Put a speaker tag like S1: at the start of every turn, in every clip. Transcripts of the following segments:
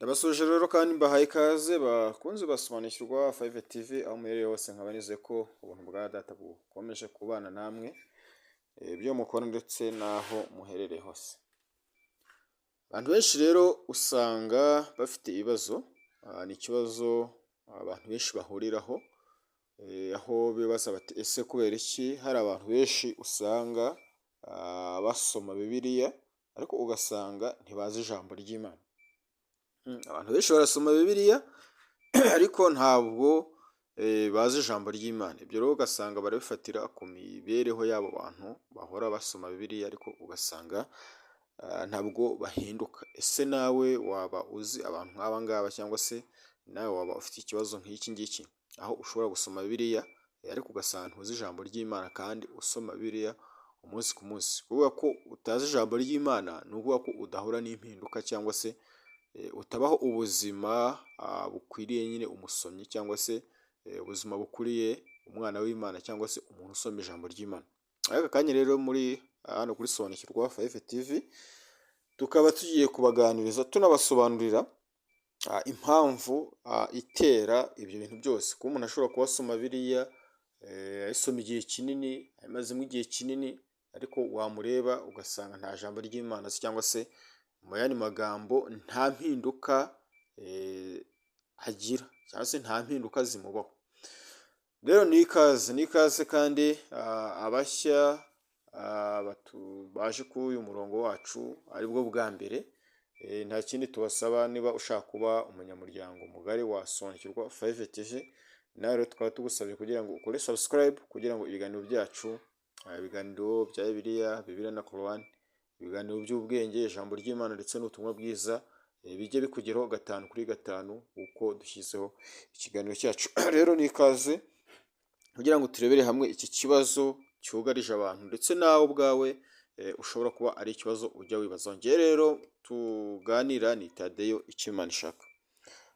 S1: Ndabasuhuje rero kandi mbahaye ikaze bakunze basobanukirwa 5 TV aho muherereye hose, nkaba nizeye ko ubuntu bwa data bukomeje kubana namwe, ibyo mukora ndetse n'aho muherereye hose. Abantu benshi rero usanga bafite ibibazo, ni ikibazo abantu benshi bahuriraho, aho bibaza bati: "Ese kubera iki hari abantu benshi usanga basoma Bibiliya ariko ugasanga ntibazi ijambo ry'Imana?" Abantu benshi barasoma Bibiliya ariko ntabwo bazi ijambo ry'Imana. Ibyo rero ugasanga barabifatira ku mibereho y'abo bantu bahora basoma Bibiliya ariko ugasanga ntabwo bahinduka. Ese nawe waba uzi abantu nk'aba ngaba, cyangwa se nawe waba ufite ikibazo nk'iki ngiki, aho ushobora gusoma Bibiliya ariko ugasanga ntuzi ijambo ry'Imana kandi usoma Bibiliya umunsi ku munsi? Kuvuga ko utazi ijambo ry'Imana ni ukuvuga ko udahura n'impinduka cyangwa se utabaho ubuzima bukwiriye nyine umusomyi, cyangwa se ubuzima bukwiriye umwana w'Imana, cyangwa se umuntu usoma ijambo ry'Imana. Aka kanya rero muri hano kuri Sobanukirwa 5 TV tukaba tugiye kubaganiriza tunabasobanurira impamvu itera ibyo bintu byose, kuba umuntu ashobora kuba asoma Bibiliya, ayisoma igihe kinini, ayimazemo igihe kinini, ariko wamureba ugasanga nta jambo ry'Imana azi, cyangwa se mu yandi magambo nta mpinduka agira, cyangwa se nta mpinduka zimubaho. Rero ni ikaze, ni ikaze kandi abashya baje kuri uyu murongo wacu aribwo bwa mbere, nta kindi tubasaba, niba ushaka kuba umunyamuryango mugari wa Sobanukirwa 5 TV, nawe rero tukaba tugusabye kugira ngo ukore subscribe kugira ngo ibiganiro byacu, ibiganiro bya Bibiliya, Bibiliya na Korowani, ibiganiro by'ubwenge, ijambo ry'Imana ndetse n'ubutumwa bwiza, bijye bikugeraho gatanu kuri gatanu uko dushyizeho ikiganiro cyacu. Rero ni ikaze kugira ngo turebere hamwe iki kibazo cyugarije abantu, ndetse nawe ubwawe ushobora kuba ari ikibazo ujya wibaza. Njye rero tuganira ni Tadeyo Ikimanishaka.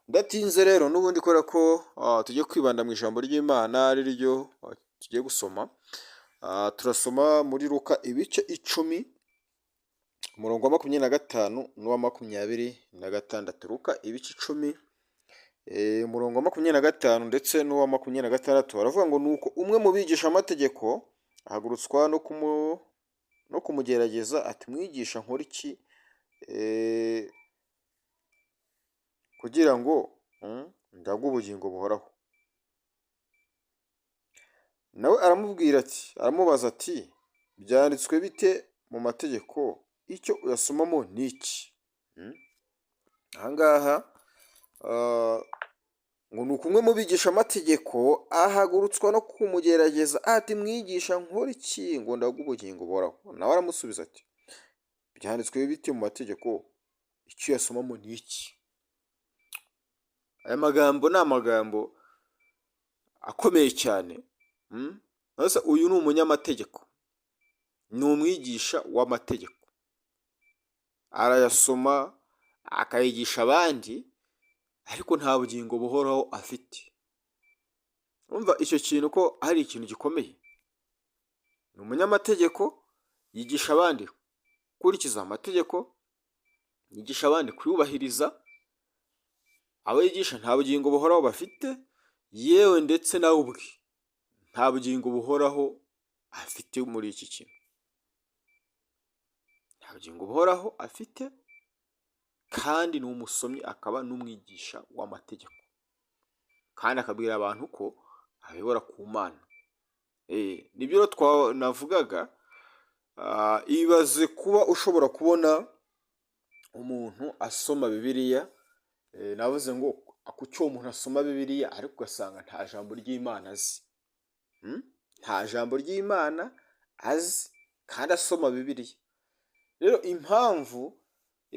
S1: Ndatinze rero n'ubundi kubera ko tugiye kwibanda mu ijambo ry'Imana ari ryo tugiye gusoma. Turasoma muri Luka ibice 10, umurongo wa 25 n'uwa 26. Luka ibice 10, umurongo wa 25 ndetse n'uwa 26, baravuga ngo: "Nuko umwe mu bigishamategeko ahagurutswa no kumugerageza ati: 'Mwigisha, nkora iki kugira ngo ndagwe ubugingo buhoraho?' Nawe aramubwira ati, aramubaza ati: 'Byanditswe bite mu mategeko? Icyo uyasomamo ni iki?'" Aha ngaha ngo ni umwe mu bigishamategeko ahagurutswa no kumugerageza ati: "Mwigisha, nkora iki ngo ndagwe ubugingo buhoraho?" Nawe aramusubiza ati: "Byanditswe bite mu mategeko? Icyo uyasomamo ni iki?" Aya magambo ni amagambo akomeye cyane. Uyu ni umunyamategeko, ni umwigisha w'amategeko, arayasoma akayigisha abandi, ariko nta bugingo buhoraho afite. Urumva icyo kintu ko ari ikintu gikomeye. Ni umunyamategeko, yigisha abandi gukurikiza amategeko, yigisha abandi kuyubahiriza. Abo yigisha nta bugingo buhoraho bafite, yewe ndetse nawe ubwe nta bugingo buhoraho afite muri iki kintu. Nta bugingo buhoraho afite kandi ni umusomyi akaba n'umwigisha w'amategeko, kandi akabwira abantu ko abayobora ku Mana. Nibyo rero navugaga, ibaze kuba ushobora kubona umuntu asoma Bibiliya, navuze ngo kuki uwo muntu asoma Bibiliya ariko ugasanga nta jambo ry'Imana azi? Nta jambo ry'Imana azi kandi asoma Bibiliya. Rero impamvu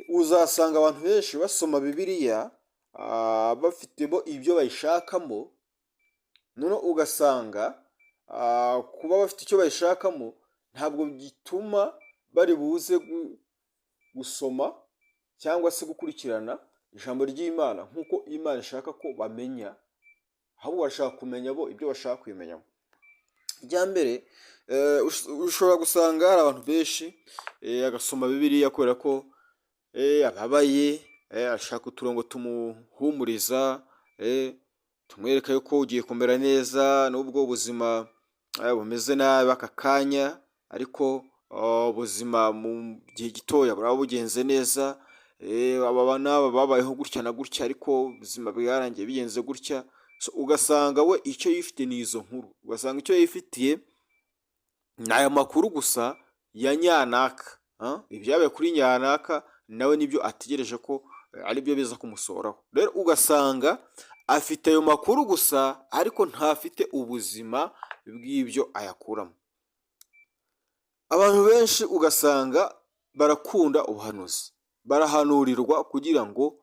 S1: uzasanga abantu benshi basoma Bibiliya bafitemo ibyo bayishakamo, noneho ugasanga kuba bafite icyo bayishakamo ntabwo gituma bari buze gusoma cyangwa se gukurikirana ijambo ry'Imana nk'uko Imana ishaka ko bamenya, ahubwo bashaka kumenya bo ibyo bashaka kubimenyamo. Icya mbere, ushobora gusanga hari abantu benshi agasoma Bibiliya kubera ko ababaye. Ashaka uturongo tumuhumuriza, tumwereka yuko ugiye kumera neza nubwo ubuzima bumeze nabi aka kanya, ariko ubuzima mu gihe gitoya buraba bugenze neza. Aba n'aba babayeho gutya na gutya, ariko ubuzima bwarangiye bigenze gutya. So, ugasanga we icyo yifitiye ni izo nkuru, ugasanga icyo yifitiye ni aya makuru gusa ya nyanaka, ibyabaye kuri nyanaka nawe nibyo ategereje ko aribyo biza kumusohoraho. Rero ugasanga afite ayo makuru gusa, ariko ntafite ubuzima bw'ibyo ayakuramo. Abantu benshi ugasanga barakunda ubuhanuzi, barahanurirwa kugira ngo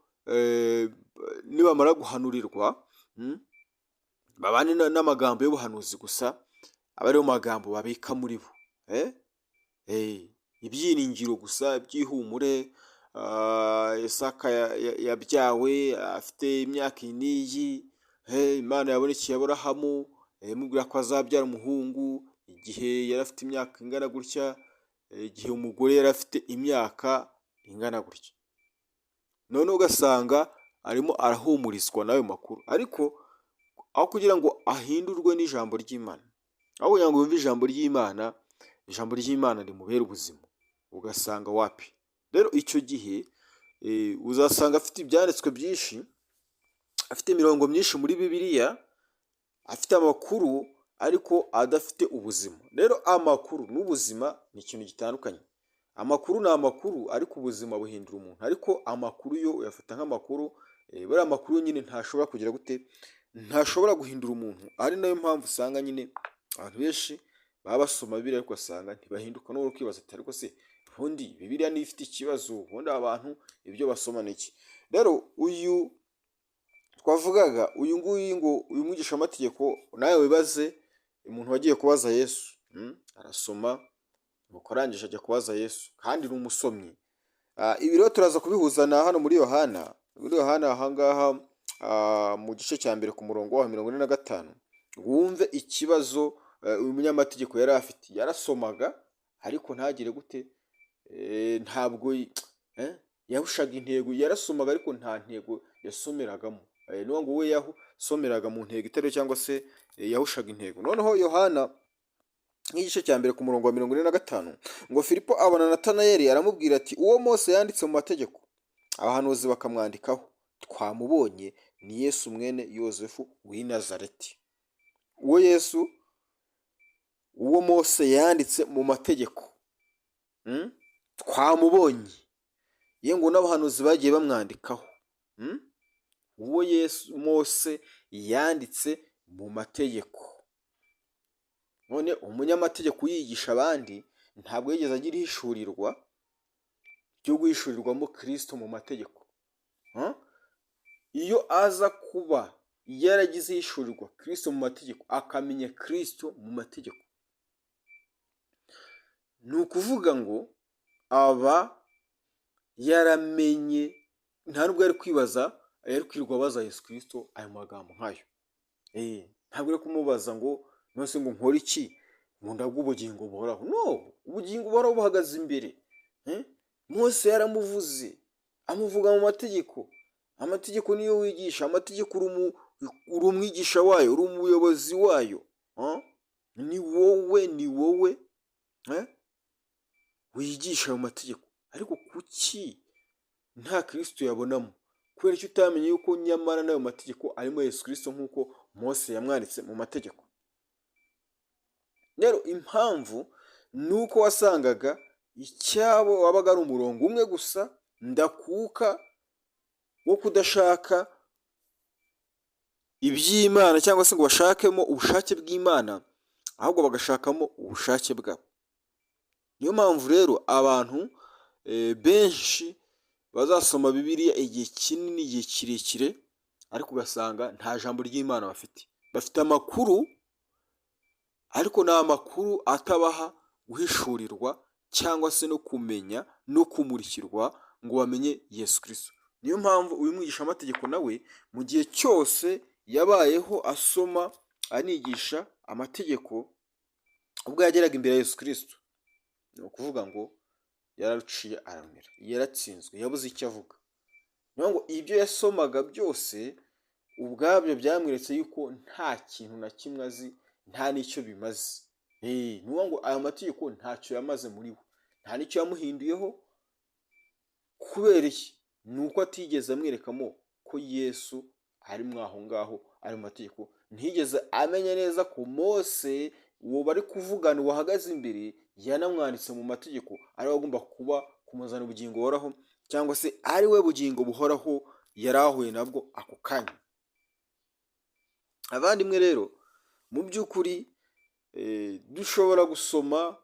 S1: nibamara guhanurirwa babane n'amagambo y'ubuhanuzi gusa, abe ariyo magambo babika muri bo. Ibyiringiro gusa, iby'ihumure, Isaka yabyawe afite imyaka iyi n'iyi, Imana yabonekeye Aburahamu imubwira ko azabyara umuhungu igihe yari afite imyaka ingana gutya, igihe umugore yari afite imyaka ingana gutya. Noneho ugasanga arimo arahumurizwa n'ayo makuru, ariko aho kugira ngo ahindurwe n'ijambo ry'Imana, aho kugira ngo yumve ijambo ry'Imana, ijambo ry'Imana rimubere ubuzima, ugasanga wapi. Rero icyo gihe uzasanga afite ibyanditswe byinshi, afite imirongo myinshi muri Bibiliya, afite amakuru ariko adafite ubuzima. Rero amakuru n'ubuzima ni ikintu gitandukanye. Amakuru ni amakuru, ariko ubuzima buhindura umuntu. Ariko amakuru yo uyafata nk'amakuru, buriya amakuru nyine ntashobora kugira gute, ntashobora guhindura umuntu, ari nayo mpamvu usanga nyine abantu benshi baba basoma Bibiliya ariko ugasanga ntibahinduka. N'ubu ukibaza ati: "Ariko se ubundi Bibiliya niyo ifite ikibazo? Ubundi abantu ibyo basoma ni iki?" Rero uyu twavugaga, uyu nguyu ngo uyu mwigishamategeko, nawe wibaze umuntu wagiye kubaza Yesu, arasoma nuko arangije ajya kubaza Yesu, kandi ni umusomyi. Ibi rero turaza kubihuza na hano muri Yohana, muri Yohana ahangaha mu gice cya 1 ku murongo wa 45, wumve ikibazo uyu munyamategeko yari afite. Yarasomaga ariko ntagire gute, ntabwo yahushaga intego. Yarasomaga ariko nta ntego yasomeragamo. Niyo ngo we yasomeraga mu ntego itariyo, cyangwa se yahushaga intego. Noneho Yohana nk'igice cya 1 ku murongo wa 45, ngo Filipo abona Natanayeli, aramubwira ati: "Uwo Mose yanditse mu mategeko, abahanuzi bakamwandikaho, twamubonye, ni Yesu mwene Yosefu w'i Nazareti." Uwo Yesu, uwo Mose yanditse mu mategeko, twamubonye, ye ngo n'abahanuzi bagiye bamwandikaho. Uwo Yesu Mose yanditse mu mategeko. None umunyamategeko uyigisha abandi ntabwo yigeze agira ihishurirwa ryo guhishurirwamo Kirisito mu mategeko. Iyo aza kuba yaragize ihishurirwa Kirisito mu mategeko, akamenya Kirisito mu mategeko, ni ukuvuga ngo aba yaramenye, nta nubwo yari kwibaza, yari kwirirwa abaza Yesu Kirisito ayo magambo nk'ayo. Ntabwo ari kumubaza ngo: "None ngo nkore iki ngo ndabwe ubugingo buhoraho?" No, ubugingo buhoraho buhagaze imbere. Mose yaramuvuze, amuvuga mu mategeko. Amategeko niyo wigisha, amategeko uri umwigisha wayo, uri umuyobozi wayo. Ni wowe, ni wowe wigisha ayo mategeko, ariko kuki nta Kirisito yabonamo? Kubera icyo utamenye yuko nyamara n'ayo mategeko arimo Yesu Kirisito nk'uko Mose yamwanditse mu mategeko? Rero impamvu ni uko wasangaga icyabo wabaga ari umurongo umwe gusa ndakuka wo kudashaka iby'Imana, cyangwa se ngo bashakemo ubushake bw'Imana, ahubwo bagashakamo ubushake bwabo. Niyo mpamvu rero abantu benshi bazasoma Bibiliya igihe kinini, igihe kirekire, ariko ugasanga nta jambo ry'Imana bafite. Bafite amakuru, ariko ni amakuru atabaha guhishurirwa cyangwa se no kumenya no kumurikirwa ngo bamenye Yesu Kirisito. Niyo mpamvu uyu mwigishamategeko nawe mu gihe cyose yabayeho asoma anigisha amategeko, ubwo yageraga imbere ya Yesu Kirisito, ni ukuvuga ngo yararuciye ararumira, yaratsinzwe, yabuze icyo avuga. Ni ukuvuga ngo ibyo yasomaga byose ubwabyo byamweretse yuko nta kintu na kimwe azi, nta n'icyo bimaze. Ni ukuvuga ngo aya mategeko ntacyo yamaze muri we, nta n'icyo yamuhinduyeho. Kubera iki? Ni uko atigeze amwerekamo ko Yesu ari aho ngaho, ari mu mategeko. Ntiyigeze amenya neza ko Mose uwo bari kuvugana wahagaze imbere yanamwanditse mu mategeko, ari we agomba kuba kumuzana ubugingo buhoraho, cyangwa se ari we bugingo buhoraho yari ahuye nabwo ako kanya. Abandimwe rero, mu by'ukuri dushobora gusoma,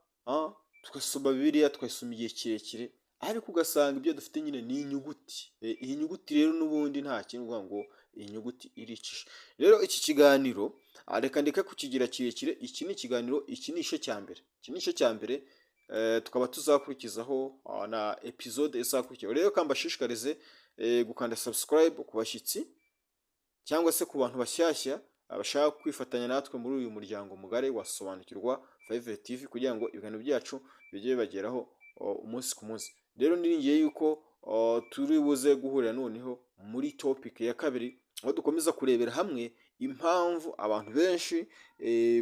S1: tugasoma Bibiliya, tukayisoma igihe kirekire, ariko ugasanga ibyo dufite nyine ni inyuguti. Iyi nyuguti rero n'ubundi nta kintu uvuga ngo iyi nyuguti iricisha. Rero iki kiganiro reka ndeke kukigira kirekire. Iki ni ikiganiro, iki ni igice cya mbere, iki ni igice cya mbere, tukaba tuzakurikizaho na episode izakurikiraho. Rero kambashishikarize gukanda subscribe ku bashyitsi cyangwa se ku bantu bashyashya bashaka kwifatanya natwe muri uyu muryango mugari wa Sobanukirwa 5 TV, kugira ngo ibiganiro byacu bijye bibageraho umunsi ku munsi. Rero niringiye yuko turi buze guhurira noneho muri topic ya kabiri, aho dukomeza kurebera hamwe impamvu abantu benshi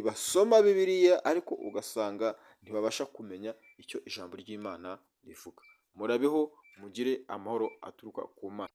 S1: basoma Bibiliya ariko ugasanga ntibabasha kumenya icyo ijambo ry'Imana rivuga. Murabeho, mugire amahoro aturuka ku Mana.